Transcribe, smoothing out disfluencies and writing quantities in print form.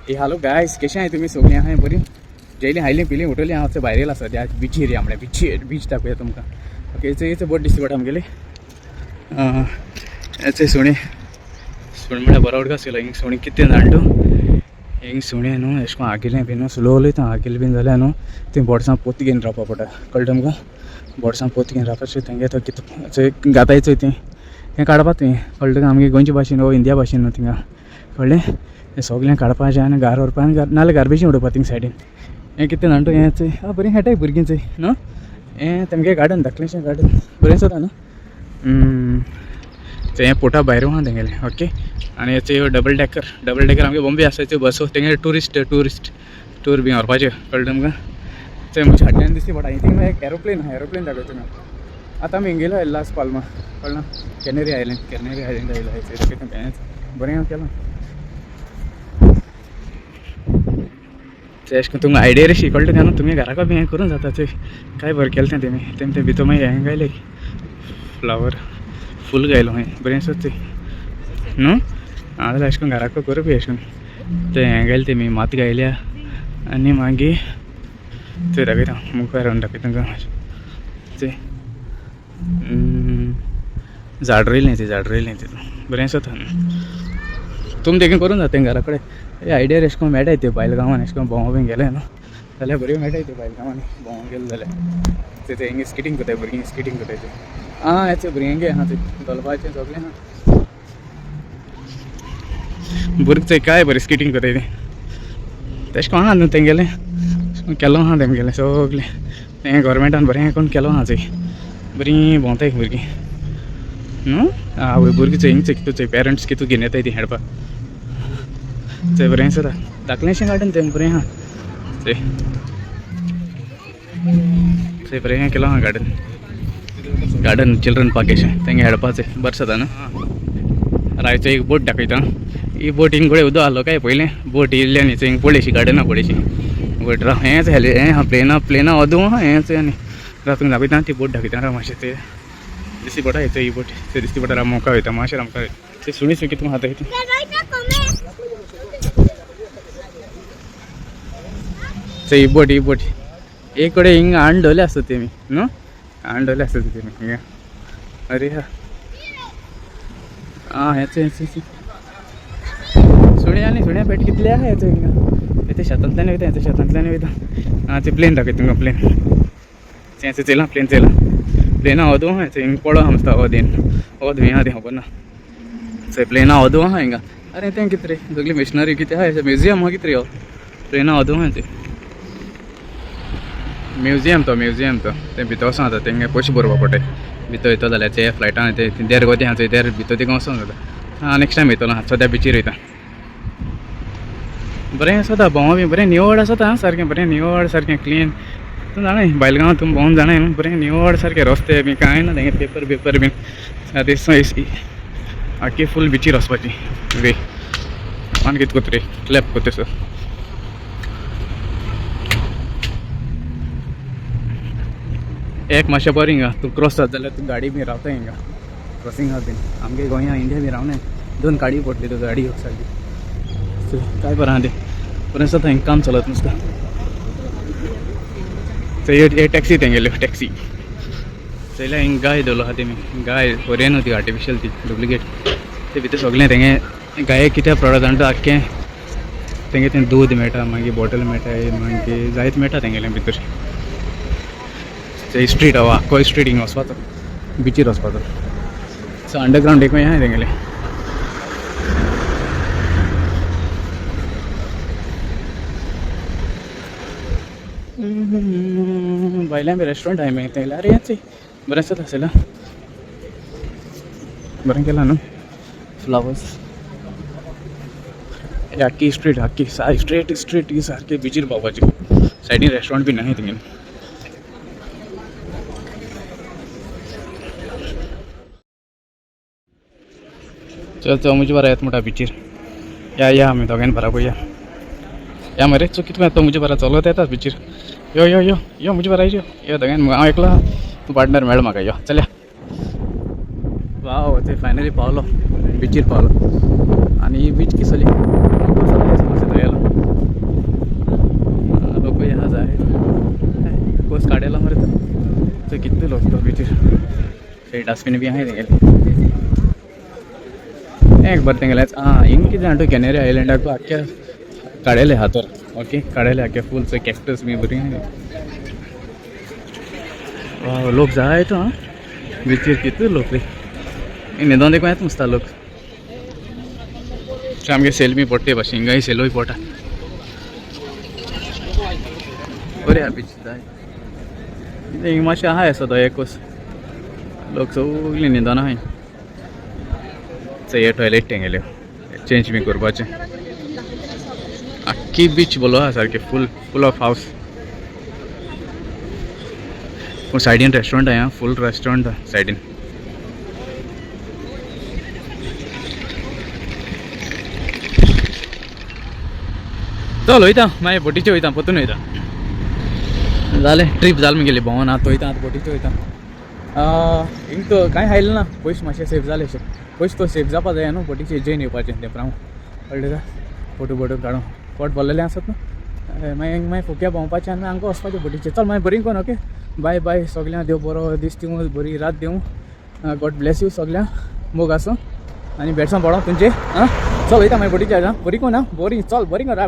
Hello guys, कशें आहाय तुमी सगळीं आहाय बरी? जेयली हायली पिली उठली. हांव थंय भायर येयला सद्या बिचीर या म्हळ्यार बिचीर बीच दाखोवया तुमकां. ओके, हेचे बोट दिसता पडटा आमगेली. हेचे सुणें, सुणें म्हळ्यार बरो उडकास केलो. हिंग सुणें कितें जाण तूं, हिंग सुणें न्हू एशें कोन्न आगिलें बी न्हू स्लो उलयता. आगिलें बीन जाल्यार न्हू थंय बोडसां पोत घेवन रावपा पडटा, कळटा तुमकां? बोडसां पोत घेवन रावपाचें. तेंगे तो कितें गाताय चोय तें तें काडपा तुवें, कळटा? आमगे गोंयचे भाशेन वो इंडिया भाशेन न्हू थिंगा, कळ्ळें? तें सगळें काडपाचें आनी घार व्हरपा आनी नाल्यार गार्बेजीन उडोवपा थिंग सायडीन. हें कितें जाण तूं, हें चोय, आं बरीं खेळटाय भुरगीं चोय न्हू. हें तेमगे गार्डन, धाकलेंशें गार्डन बरें जाता न्हू. तें पोटा भायर आहा तेंगेलें. ओके, आनी हेचे डबल डेकर, डबल डेकर आमगे बॉम्बे आसा त्यो बसो, तेंगे ट्युरिस्ट ट्युरिस्ट टूर बी व्हरपाच्यो, कळ्ळें तुमकां? ते म्हज्या फाटल्यान दिसती पडटा थिंग एक एरोप्लेन आहा, एरोप्लेन दाखयता तुमकां. आतां आमी हिंगा येयला लास पाल्मा, कळ्ळें? कॅनरी आयलँड, कॅनरी आयलँड येयला. हेंच बरें केलां ते. अशें करून तुमकां आयडिया अशी कळटा न्हू, तुमी घराको बी हें करूं जाता. ते काय बरें केलें तें तेमी तेम तें भितर मागीर हें गायलें, फ्लावर फूल गायलो, हें बरें आसा तें न्हू. आं जाल्यार अशें करून घराको करूं बी अशें करून तें हें गायलें तेमी, मात गायल्या. आनी मागीर थंय दाखयता, मुखार रावन दाखयता तुमकां. ते झाड रोयलें, तें झाड रोयलें तें बरें आसा. तुमी तेगेन करूं जाता घरा कडेन. हे आयडिया अशें करून मेळटाय त्यो बायल गांवान अशें करून भोंवो बीन गेलें न्हू जाल्यार बऱ्यो मेळटाय त्यो. बायल गांवांनी भोंवो गेले जाल्यार ते ते हिंगा स्केटींग करताय भुरगीं, स्केटींग करताय ते. आं हेचे भुरग्यांगे आहा ते चलपाचें सगळें आहा. भुरगीं चोय काय बरें स्केटींग करताय ते. तशें करून आहा न्हू तेंगेलें केलो आहा, तेमगेलें सगळें तें गोवोरमेंटान बरें करून केलो आहा. चोय बरीं भोंवताय भुरगीं न्हू. आवय भुरगीं चोय हिंग चोय कितू चोय, पेरंट्स कितू घेवन येताय ती खेळपाक. चोय बरें आसा, धाकलेंशें गार्डन तें बरें आहा. चोय चोय बरें केलां आहा गार्डन, गार्डन चिल्ड्रन पार्क अशें तेंगे खेळपाचें बरें जाता न्हू. रायचो एक बोट दाखयता. ही बोट हिंग कडेन उदक आहलो काय पयलें बोट येयल्ली आनी हिंग पळयशी गार्डना पळयशी बोट राव. हेंच हेले हें आहा प्लेना, प्लेना अदूं आहा हेंच. आनी राव तुमकां दाखयता ती बोट दाखयता. राव मातशें, ते दिसती पडटा हेचो ही बोट ते दिसती पडटा. राव मुखार वयता मातशें, आमकां ते सुणी सुणी कितें खाता ती. ही बोट, ही बोट एक कडेन हिंग हाण दवरले आसता तेमी न्हू, हाण दवरले आसता तेमी हिंगा. अरे हा आं हेच हेच सुण्या आनी सुण्या पेट कितले आहा हेचो हिंगा. ते शेतांतल्यान वयता, हेच्या शेतांतल्यान वयता. आं ते प्लेन दाखयता तुमकां, प्लेन हें चेयलां, प्लेन चेयलां, प्लेना अदूं आहा. हिंग पडो आहा मस्ता अदेन अद हें आहा तें खबर ना. प्लेना अदूं आहा हिंगा. अरे तें कितें रे सगळी मिशनरी कितें आहा, म्युजियम आहा कितें रे हो? प्लेना अदूं आहा तें म्युजियम, तो म्युजियम तो तें भितर वचों जाता. तेंगे पयशे भरपा पडटा भितर वयता जाल्यार. ते फ्लायटान ते देर गोते आहा थंय देर भितर थिंगा वचोंक जाता. आं नेक्स्ट टायम वयतलो, सद्या बिचीर वयता. बरें आसता भोंवो बी बरें निवळ आसता सारकें, बरें निवळ सारकें क्लीन. तूं जाणाय बायल गांवांत तूं भोंवन जाणाय न्हू, बरें निवळ सारकें रस्ते बी कांय ना तेंगे पेपर बिपर बीन. आतां आख्खी फूल बिचीर वचपाची वे आनी कितें कोत्ता रे, क्लॅप कोत्ता सर. एक मातशें बरें हिंगा तूं क्रॉस जाता जाल्यार तूं गाडी बी रावता हिंगा क्रॉसिंगा बीन. आमगे गोंया इंडिया बी रावनाय, दोन गाडी पडली तुका गाडी सारकी. काय बरें आहा तें, बरें आसा थंय काम चलत नुस्ता. थंय टॅक्सी तेंगेल्यो टॅक्सी चोयल्या. हिंग गाय दवरलो आहा तेमी, गाय बरें न्हू ती, आर्टिफिशियल ती डुप्लिकेट. ते भितर सगळें तेंगे गाये कितें प्रोडक्ट जाणा आख्खें तेंगे तें दूद मेळटा, मागीर बॉटल मेळटा, मागीर जायत मेळटा तेंगेलें भितर. थंय स्ट्रीट हो आख्खो स्ट्रीट हिंग वचपाचो बिचीर वचपाचो. सो अंडरग्रावंड एक आहा तेंगेलें. भायल्यान बी रेस्टोरंट आहा मागीर तेंगेलें. अरे हेंच बरें आसा आसलें, बरें केलां न्हू. फ्लावर्स हे आख्खी स्ट्रीट आख्खी स्ट्रेट स्ट्रीट ही सारकी बिचीर पावपाची. सायडीन रेस्टोरंट बी आहाय तेंगेलें. चल चल म्हजे बरा येता म्हणटा बिचीर. या या आमी दोगांयन बराबर या या मरे. चो कितें तो म्हजे बरा चलत येता बिचीर. यो यो यो यो म्हजे बरा यो यो दोगांयन. हांव एकलो, तूं पार्टनर मेळ म्हाका. यो चल या. वाव ते फायनली पावलो बिचीर पावलो. आनी ही बीच किसली मातशें थंय येयलो. थंय कितले लोक तो बिचीर. थंय डस्टबीन बी आहाय तेंगेले. एक बरें तेंगेलेंच. आं, हिंग कितें जाणा तूं, कॅनेरी आयलंडाक आख्ख्या काडलेले आहा तर. ओके, काडलेले आख्खे फूल. थंय कॅक्टस बी बरी आहाय. लोक जाय तो. आं, बिचीर कितले लोक रे. न्हिदोन देखून येता मस्ता लोक. आमगे सेल बी पडटे भाशेन, हिंगाय सेलूय पडटा. बरें आहा बीच जाय. हिंग मातशें आहा आसा तो एकूच. लोक सगळीं न्हिदोन आहाय. हे टॉयलेट तेंगेल्यो, चेंज बी करपाचें. आख्खी बीच बोलो आहा सारकें फूल, फूल ऑफ हावस. पूण सायडीन रेस्टॉरंट आहा, फूल रेस्टॉरंट आहा सायडीन. चल वयता, मागीर बोटीचे वयता, परतून वयता. जालें, ट्रीप जालें मुगेली भोंवोन. आतां वयता, आतां बोटीचे वयता. हिंग तो कांय हायलें ना. पयशे मातशें सेफ जालें अशें. पयशे तो सेफ जावपा जाय न्हू. बोटीचे जेन येवपाचें तें प्राव कळ्ळें का. फोटो बोटो काडून पोट भरलेलें आसत न्हू. मागीर मागीर फुक्या भोंवपाचें आनी हांगा वचपाचें बोटीचेर. चल मागीर बरी कोन. ओके, बाय बाय सगळ्यांक. देव बरो दीस दिवं, बरी रात दिवं. गॉड ब्लेस you सगळ्यांक. मोग आसूं आनी बेडसां पडो तुमचे. आं, चल वयता मागीर बोटीचेर. आं, बरी कोन. आं, बरी. चल, बरी कोन.